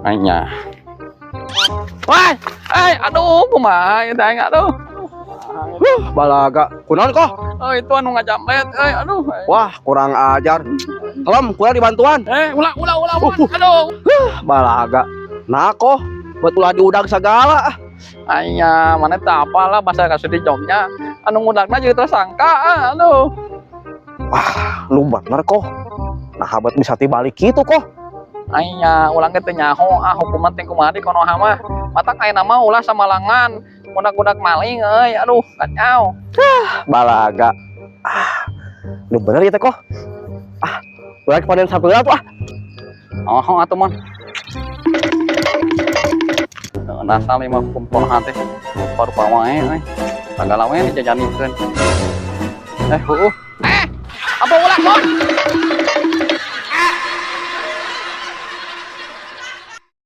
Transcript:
Anya. Wah, eh, aduh, kumaha ieu teh aing, aduh. Balaga. Kunaon, Koh? Oh, itu anu ngajamret, euy, aduh. Wah, kurang ajar. Kalem, kurang dibantuan. Eh, ulah, ulah, ulah, ulah. Aduh. Balaga. Nah, Koh, buat ulah diudag segala. Aya, mana teh apalah bahasa kasus di Jogja. Anu ngudagna jadi tersangka, ah, aduh. Wah, lu bener, Koh. Nah, habat bisa dibalik gitu, Koh. Aya, ulang ge teu nyaho ah hukuman teh kumaha di Konoha mah. Matak ayeuna mah ulah samalangan. Ngudag-ngudag maling euy, aduh, kacau. Balaga. Ah, lu bener ya teh, Koh. Ah, ulah kepanen satu tuh ah. Oh, atuh mon. Nasal lima hukum Konoha teh rupa wae euy. Sagala we dijajanikeun. Eh, heueuh. Eh, apa ulah, Mon?